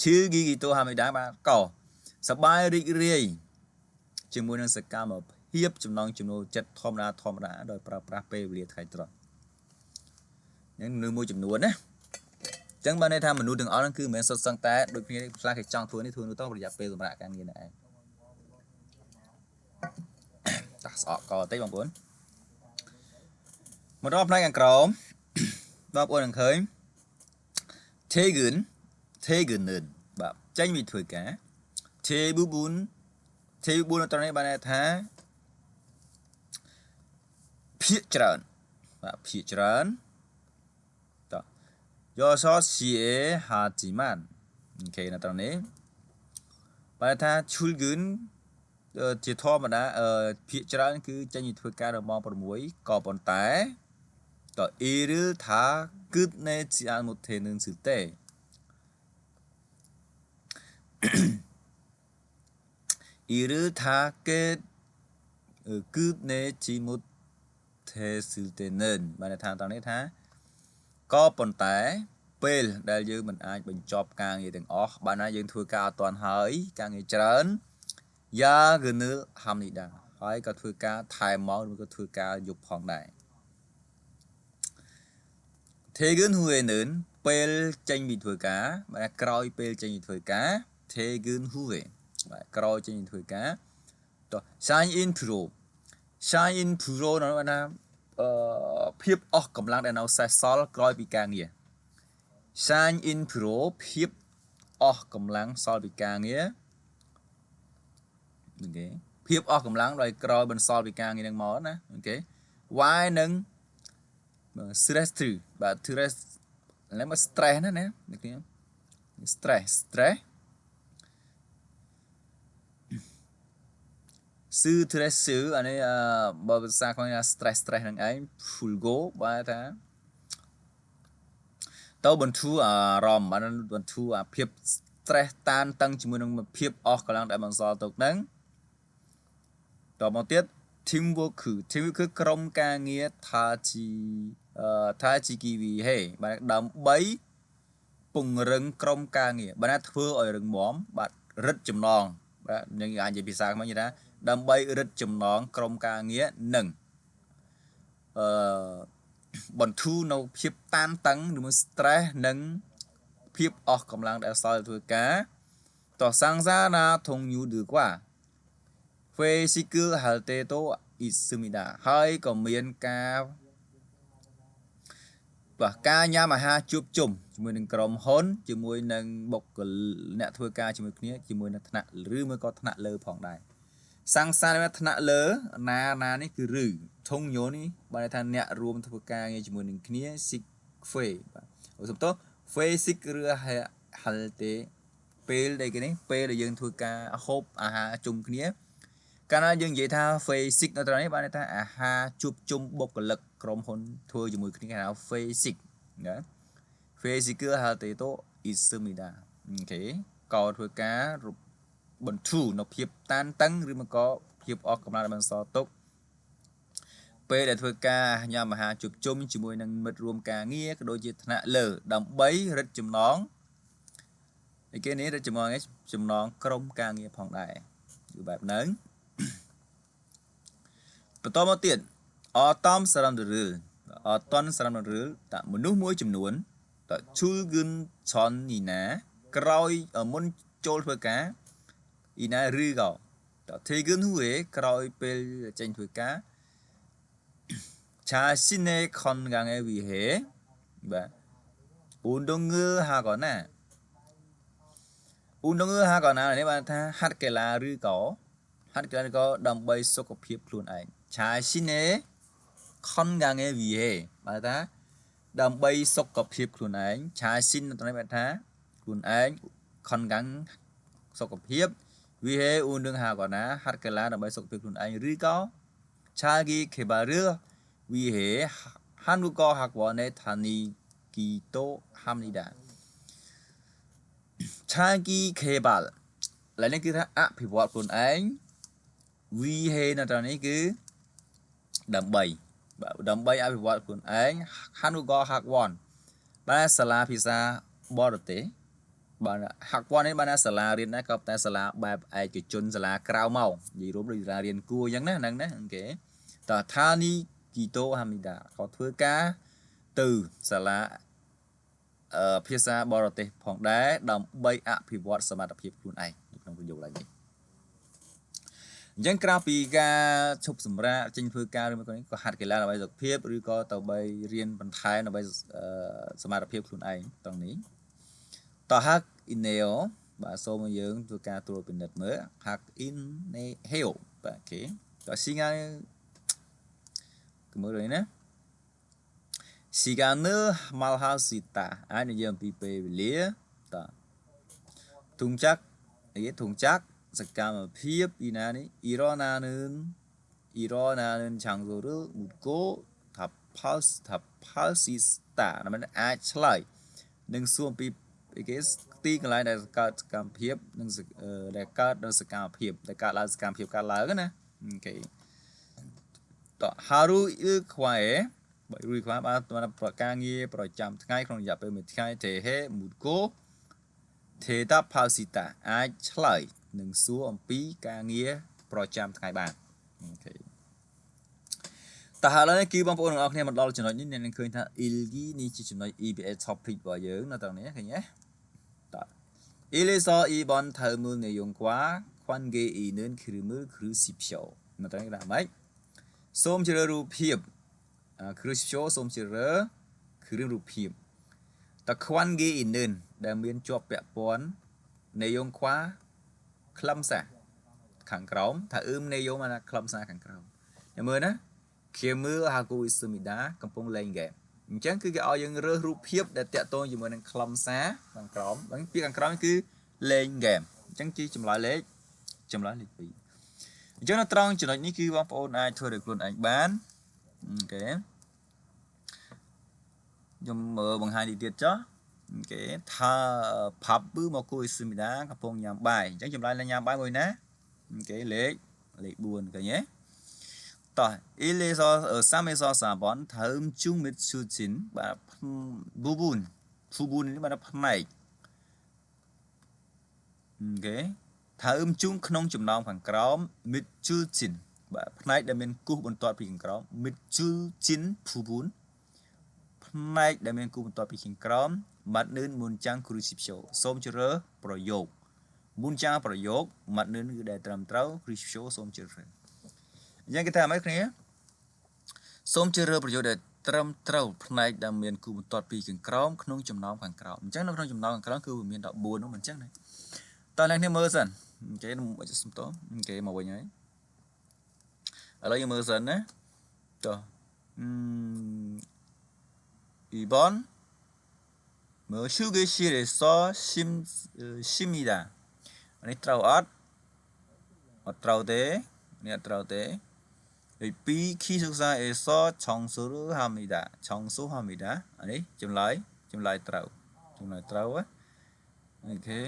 ឈឺគីគីតូហាមនីដាបាទក៏សប្បាយរីករាយជាមួយនឹងសកម្មភាពចំណងចំណូលចិត្តធម្មតាធម្មតាដោយប្រើប្រាស់ពេលវេលាថ្ងៃត្រង់ហ្នឹងនៅមួយចំនួនណាចឹងបានន័យថាមនុស្សទាំងអស់ហ្នឹងគឺមិនមែនសុទ្ធសឹងតែដូចគ្នាខ្លះគេចង់ធ្វើនេះធ្វើនោះទៅរយៈពេលសម្រាប់ការងារនេះឯងតាស្អកកតិចបងប្អូនមកដល់ផ្នែកខាងក្រោមបងប្អូននឹងឃើញ 퇴គ 퇴គនឹងបាទចេញពីធ្វើការ 대부분 대부분 នៅត្រង់នេះបានន័យថាភាគច្រើនបាទភាគច្រើនត6시에 하지만 អូខេនៅត្រង់នេះបានថា 출근 ជាធម្មតាភាគច្រើនគឺចេញពីធ្វើការដល់ម៉ោង6ក៏ប៉ុន្តែត 일을 다 끝내지 못하는 때 일을 다 끝내지 못했을 때는 បានថាត្រង់នេះថាក៏ប៉ុន្តែពេលដែលយើងមិនអាចបញ្ចប់ការងារទាំងអស់បានណាយើងធ្វើការអត់ទាន់ហើយការងារច្រើនយ៉ាគឺនៅហាំនេះដែរហើយក៏ធ្វើការថែមម៉ោងឬក៏ធ្វើការយប់ផងដែរ 퇴គ 후에는 ពេលចេញពីធ្វើការបាទក្រោយពេលចេញពីធ្វើការ 퇴គ 후에 បាទក្រោយចេញពីធ្វើការត shine in pro shine in pro នោះបានថាភាពអស់កម្លាំងដែលនៅសេសសល់ក្រោយពីការងារ shine in pro ភាពអស់កម្លាំងសល់ពីការងារអូខេភាពអស់កម្លាំងដោយក្រោយបន្សល់ពីការងារនឹងមកណាអូខេ y នឹង stress ទ្របាទ stress ឥឡូវមក stress ណាណាអ្នកគ្នា stress stress ស៊ឺ stress ស៊ឺអានេះបើភាសាខ្មែរថា stress stress ហ្នឹងឯង full go បាទថាទៅបន្ធូរអារម្មណ៍បានបន្ធូរអាភាព stress តានតឹងជាមួយនឹងភាពអស់កម្លាំងដែលបន្សល់ទុកហ្នឹងតមកទៀត team work គឺ team work គឺក្រុមការងារថាជីថាជីគីវីហេបាទដើម្បីពង្រឹងក្រុមការងារបាទណាធ្វើឲ្យរឹងមាំបាទរឹតចំណងបាទយើងអាចនិយាយភាសាខ្មែរនិយាយថាដើម្បីរឹតចំណងក្រុមការងារនឹងអឺបន្ធូរនៅភាពតានតឹងឬមួយ stress និងភាពអស់កម្លាំងដែលសល់ធ្វើការតសង្សារណាធងយូឌឺกว่า 회식을 할 때도 있습니다 ហើយក៏មានការបាទការញ៉ាំអាហារជួបជុំជាមួយនឹងក្រុមហ៊ុនជាមួយនឹងបុគ្គលអ្នកធ្វើការជាមួយគ្នាជាមួយនឹងថ្នាក់ឬមួយក៏ថ្នាក់លើផងដែរសង្សារថ្នាក់លើណាណានេះគឺឬធុងញោនេះបានន័យថាអ្នករួមធ្វើការងារជាមួយនឹងគ្នាស៊ីហ្វេបាទអូសំទោសហ្វេស៊ីកឬហលទេពេលដែលគេនេះពេលដែលយើងធ្វើការហូបអាហារជុំគ្នាកាលណាយើងនិយាយថា 회식 នៅត្រង់នេះបានន័យថាអាហារជួបជុំបុគ្គលិកក្រុមហ៊ុនធ្វើជាមួយគ្នាគេហៅ 회식 ណា 회식 គឺហៅទេតូអ៊ីស្មីដាអូខេក៏ធ្វើការបន្ធូរនៅភាពតានតឹងឬមកក៏ភាពអស់កម្លាំងដែលបន្សល់ទុកពេលដែលធ្វើការញ៉ាំអាហារជួបជុំជាមួយនឹងមិត្តរួមការងារក៏ដូចជាថ្នាក់លើដើម្បីរឹតចំណងឯគេនេះរឹតចំណងឯចំណងក្រុមការងារផងដែរគឺបែបហ្នឹងបន្តមកទៀតអតំសារំដរអតនសារំដរតមនុស្សមួយចំនួនតឈូគឹនឆននីណាក្រោយមុនចូលធ្វើការអ៊ីណាឬក៏តទេគឹនហ៊ូេក្រោយពេលចេញធ្វើការឆាស៊ីនេខនកាងអេវីហេបាទ 운동을 하거나 운동을 하거나 នេះបានថាហាត់កីឡាឬក៏ហាត់កីឡាឬក៏ដើម្បីសុខភាពខ្លួនឯង 자신의 건강에 위해 បានថាដើម្បីសុខភាពខ្លួនឯង 자신 នៅត្រង់នេះបានថាខ្លួនឯង 건강 សុខភាព 위해 운동하거나 ហាត់កីឡាដើម្បីសុខភាពខ្លួនឯងឬក៏ 자기 개발을 위해 한국어 학원에 다니기도 합니다. 자기 개발 ឡើយនេះគឺថាអភិវឌ្ឍខ្លួនឯង 위해 នៅត្រង់នេះគឺដើម្បីបាទដើម្បីអភិវឌ្ឍខ្លួនឯង 한국어 학원 បាទសាលាភាសាបរទេសបាទ 학원 នេះបានសាលារៀនដែរក៏តែសាលាបែបឯកជនសាលាក្រៅម៉ោងនិយាយរួមដូចសាលារៀនគួរអញ្ចឹងណាហ្នឹងណាអូខេតើថានីគីតូហាមីដាក៏ធ្វើការទៅសាលាភាសាបរទេសផងដែរដើម្បីអភិវឌ្ឍសមត្ថភាពខ្លួនឯងនៅក្នុងប្រយោគឡើងនេះអញ្ចឹងក្រៅពីការឈប់សម្រាកចេញធ្វើការឬមួយក៏ហាត់កីឡាដើម្បីសុខភាពឬក៏ទៅបីរៀនបន្ថែមដើម្បីសមត្ថភាពខ្លួនឯងត្រង់នេះតោះហាក់អ៊ីណេអូបាទសូមឲ្យយើងធ្វើការត្រួតពិនិត្យមើលហាក់អ៊ីណេហេអូបាទអូខេតោះស៊ីងាមើលនេះណា 시간을 말할 수 있다 អាចនិយាយអំពីពេលវេលាត동작 이게 동작 សកម្មភាពពីណានេះ 일어나는 장소를 묻고 답할 수 있다 มันអាចឆ្លើយនឹងសួរអំពីគេទីកន្លែងដែលកើតសកម្មភាពនឹងដែលកើតនៅសកម្មភាពដែលកើតឡើងសកម្មភាពកើតឡើងណាអូខេត하루 일과에 បើរួយខ្វះបានប្រការងារប្រចាំថ្ងៃក្នុងរយៈពេលមួយថ្ងៃ 대해 묻고 대답할 수 있다 អាចឆ្លើយនឹងសួរអំពីការងារប្រចាំថ្ងៃបានអូខេតើឥឡូវនេះគឺបងប្អូនទាំងអស់គ្នាមកដល់ចំណុចនេះអ្នកនឹងឃើញថា 일기 នេះជាចំណុច EBS topic របស់យើងនៅត្រង់នេះឃើញទេតើ 1에서 2번 다음의 내용과 관계 있는 그림을 그리십시오 នៅត្រង់នេះដាក់ម៉េចសូមជ្រើសរូបភាព 그리십시오 សូមជ្រើសគឺរឿងរូបភាពតើ 관계 있는 ដែលមានជាប់ពាក់ព័ន្ធ 내용과 ខ្លឹមសារខាងក្រោមថាអ៊ឺម 내용 ណាខ្លឹមសារខាងក្រោមញមើលណា 게임을 하고 있습니다 កំពុងលេងហ្គេមអញ្ចឹងគឺគេឲ្យយើងរើសរូបភាពដែលតាក់ទងជាមួយនឹងខ្លឹមសារខាងក្រោមហ្នឹងពាក្យខាងក្រោមគឺលេងហ្គេមអញ្ចឹងជាចម្លើយលេខចម្លើយលេខ2អញ្ចឹងនៅត្រង់ចំណុចនេះគឺបងប្អូនអាចធ្វើដោយខ្លួនឯងបានអូខេខ្ញុំមើលបង្ហាញទីទៀតចុះអូខេថា 밥을 먹고 있습니다 កំពុងញ៉ាំបាយអញ្ចឹងចម្លើយញ៉ាំបាយមួយណាអូខេលេខលេខ4ឃើញទេតោះ 1에서 3에서 4번 다음 중 밑줄진 បាទ 부분 부분 នេះបានផ្នែកអូខេ 다음 중 ក្នុងចំណោមខាងក្រោម 밑줄진 បាទផ្នែកដែលមានគូសបន្ទាត់ពីខាងក្រោម 밑줄진 부분 ផ្នែកដែលមានគូសបន្ទាត់ពីខាងក្រោម 맞는 문장 고르십시오 សូមជ្រើសប្រយោគ 문장 ប្រយោគ 맞는 គឺដែលត្រឹមត្រូវ 고르십시오 សូមជ្រើសអញ្ចឹងគេថាម៉េចគ្នាសូមជ្រើសរើសប្រយោគដែលត្រឹមត្រូវផ្នែកដែលមានគូបន្ទាត់ពីខាងក្រោមក្នុងចំណោមខាងក្រោមអញ្ចឹងនៅក្នុងចំណោមខាងក្រោមគឺវាមាន14នោះមិនអញ្ចឹងណាតើអ្នកគ្នាមើលសិនគេសុំតគេមកវិញហើយឥឡូវយើងមើលសិនណាតោះ 2번 뭐 휴게실에서 쉽니다 នេះត្រូវអត់អត់ត្រូវទេនេះអត់ត្រូវទេលេខ2 기숙사에서 청소를 합니다. 청소합니다. នេះចម្លើយចម្លើយត្រូវចម្លើយត្រូវអូខេ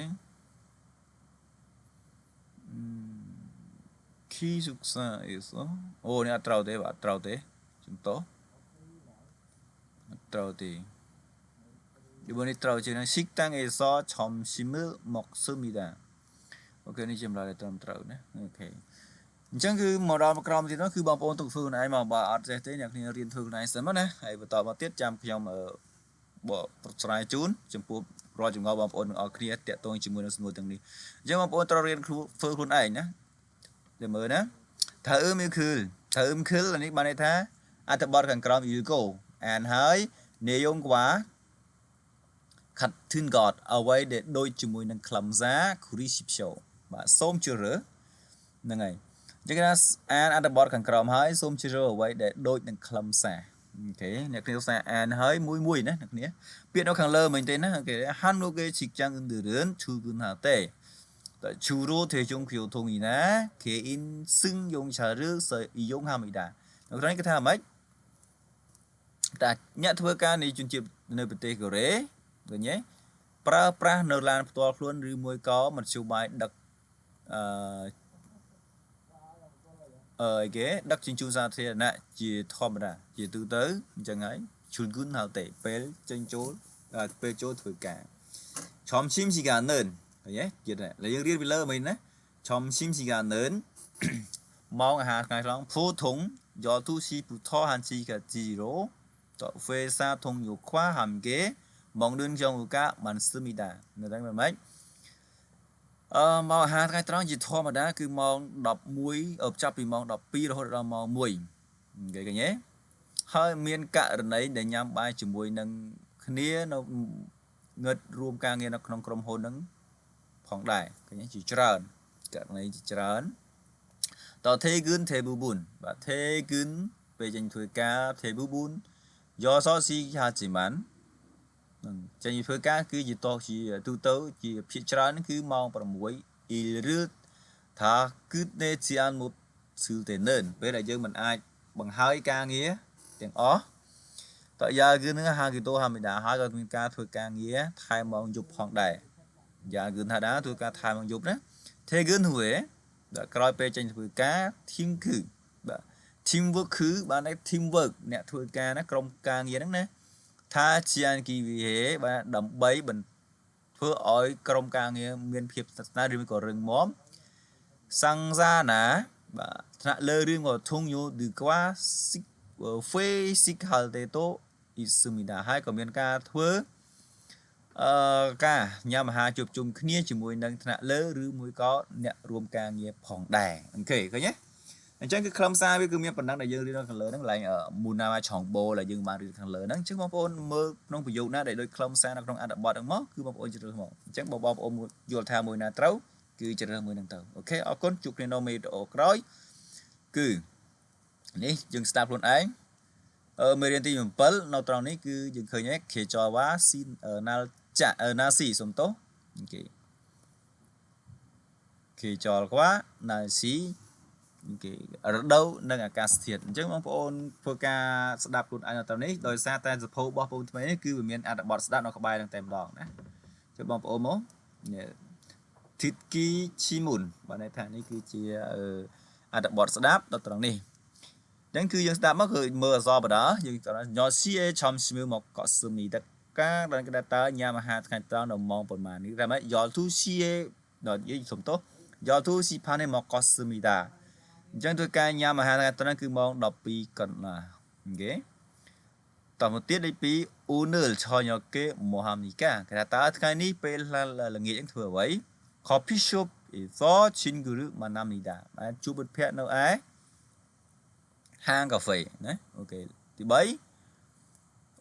기숙사에서 អូនេះអត់ត្រូវទេបាទអត់ត្រូវទេជំទោសអត់ត្រូវទេ 이번에ត្រូវជាង 식당에서 점심을 먹습니다. អូខេនេះចម្លើយត្រឹមត្រូវណាអូខេអញ្ចឹងគឺមកដល់ក្រមទៀតនោះគឺបងប្អូនទុកធ្វើខ្លួនឯងមកបើអត់ចេះទេអ្នកគ្នារៀនធ្វើខ្លួនឯងសិនមកណាហើយបន្តមកទៀតចាំខ្ញុំបកស្រាយជូនចំពោះរាល់ចម្ងល់បងប្អូនទាំងអស់គ្នាតាក់ទងជាមួយនឹងសំណួរទាំងនេះអញ្ចឹងបងប្អូនត្រូវរៀនធ្វើខ្លួនឯងណាតែមើលណា다음 글 다음 글 នេះបានន័យថាអត្ថបទខាងក្រោម 읽고 អានហើយ 내용과 같은 것 អ្វីដែលដូចជាមួយនឹងខ្លឹមសារ 고르십시오 បាទសូមជ្រើសរើសហ្នឹងហើយអញ្ចឹងគេថាអានអត្ថបទខាងក្រោមហើយសូមជ្រើសរើសអ្វីដែលដូចនឹងខ្លឹមសារ okay អ្នកគ្នាសាអានហើយមួយមួយណាអ្នកគ្នាពាក្យនៅខាងលើមិញទេណា okay 한국의 직장인들은 출근할 때 주로 대중교통이나 개인 승용차를 이용합니다 នៅក្នុងនេះគេថាម៉េចតាអ្នកធ្វើការនៃជនជាតិនៅប្រទេសកូរ៉េឃើញទេប្រើប្រាស់នៅឡានផ្ទាល់ខ្លួនឬមួយក៏មធ្យោបាយដឹកអឺអឺគេដឹកជញ្ជូនសាធារណៈជាធម្មតាជាទូទៅអញ្ចឹងហើយ 출근할 때 ពេលចេញចូលពេលចូលធ្វើការ 점심시간은 ឃើញទេទៀតតែយើងរៀនពីលើមិញណា 점심시간은 ម៉ោងអាហារថ្ងៃត្រង់ 보통 12시부터 1시까지로 회사 동료과 함께 먹는 경우가 많습니다 នៅដឹងមិនម៉េចអឺម៉ោងអាហារថ្ងៃត្រង់ជាធម្មតាគឺម៉ោង11ចាប់ពីម៉ោង12រហូតដល់ម៉ោង1គេឃើញទេហើយមានករណីដែលញ៉ាំបាយជាមួយនឹងគ្នានៅងឹតរួមការងារនៅក្នុងក្រុមហ៊ុនហ្នឹងផងដែរឃើញជាច្រើនករណីជាច្រើនត 퇴근대부분 បាទ 퇴근 ពេលចេញធ្វើការ 대부분 6시 하지만 នឹងចេញធ្វើការគឺជាតជាទូទៅជាភាគច្រើនគឺម៉ោង6 일을 다 끝내지 못할 때는 ពេលដែលយើងមិនអាចបង្ហើយការងារទាំងអស់ត 야근을 하기도 합니다 ហើយក៏មានការធ្វើការងារថែមម៉ោងយប់ផងដែរ 야근하다 ធ្វើការថែមម៉ោងយប់ណា 퇴근 후에 បាទក្រោយពេលចេញធ្វើការ team គឺបាទ team work គឺបានន័យ team work អ្នកធ្វើការណាក្រុមការងារហ្នឹងណា 다지 않기 위해 បាទដើម្បីបន្ធ្វើឲ្យក្រុមការងារមានភាពស្និទ្ធស្នាលឬក៏រឹងមាំ상사나 បាទថ្នាក់លើឬក៏동료들과 회식할 때도 있습니다 ហើយក៏មានការធ្វើអឺការញ៉ាំអាហារជួបជុំគ្នាជាមួយនឹងថ្នាក់លើឬមួយក៏អ្នករួមការងារផងដែរ okay ឃើញទេអញ្ចឹងគឺខ្លឹមសារវាគឺមានប៉ុណ្ណឹងដែលយើងរៀននៅខាងលើហ្នឹងឡើងមូណាឆងបូដែលយើងបានរៀនខាងលើហ្នឹងអញ្ចឹងបងប្អូនមើលក្នុងប្រយោគណាដែលដូចខ្លឹមសារនៅក្នុងអត្ថបទហ្នឹងមកគឺបងប្អូនជ្រើសរើសមកអញ្ចឹងបងប្អូនយល់ថាមួយណាត្រូវគឺជ្រើសរើសមួយហ្នឹងទៅ okay អរគុណជួបគ្នានៅវីដេអូក្រោយគឺនេះយើងស្ដាប់ខ្លួនឯងអឺមេរៀនទី7នៅត្រង់នេះគឺយើងឃើញហើយ 계절과 ស៊ី 날짜 날씨 សុំទោស okay 계절과 날씨 គេរដូវនិងអាកាសធាតុអញ្ចឹងបងប្អូនធ្វើការស្ដាប់ខ្លួនឯងនៅត្រង់នេះដោយសារតែសភៅរបស់បងប្អូនថ្មីនេះគឺវាមានអត្ថបទស្ដាប់នៅក្បែរនឹងតែម្ដងណាចុះបងប្អូនមកនេះ 듣기 지문 បាទន័យថានេះគឺជាអត្ថបទស្ដាប់ដល់ត្រង់នេះអញ្ចឹងគឺយើងស្ដាប់មកគឺមើលអក្សរបដាយើងញ 시에 점심을 먹었습니다 ការដល់គេតើញ៉ាំអាហារថ្ងៃត្រង់នៅម៉ោងប៉ុន្មាននេះតែម៉េច 12시에 ដល់និយាយសុំទោស 12시 반에 먹었습니다 អញ្ចឹងធ្វើការញ៉ាំអាហារថ្ងៃត្រង់គឺម៉ោង12កន្លះ okay តមកទៀតលេខ2 오늘 저녁에 뭐 합니까 គេថាតើថ្ងៃនេះពេលល្ងាចហ្នឹងធ្វើអ្វី 커피숍에서 친구를 만납니다 បាទជួបមិត្តភ័ក្តិនៅឯហាងកាហ្វេណា okay ទី3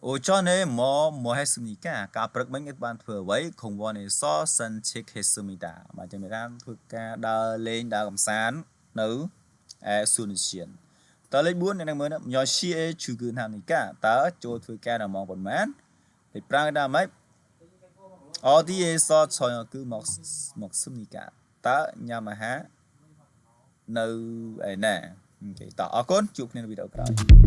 오전에 뭐 했습니까 ការព្រឹកមិញគេបានធ្វើអ្វី 공원에서 산책했습니다 បាទចាំមានធ្វើការដើរលេងដើរកម្សាន្តនៅឯសួនឧទ្យានតើលេខ4អ្នកនឹងមើល몇 시에 출근합니까 តើចូលធ្វើការនៅម៉ោងប៉ុន្មានលេខ5គេថាម៉េច 어디에서 저녁을 먹습니까 តើញ៉ាំអាហារនៅឯណា okay តោះអរគុណជួបគ្នានៅវីដេអូក្រោយ។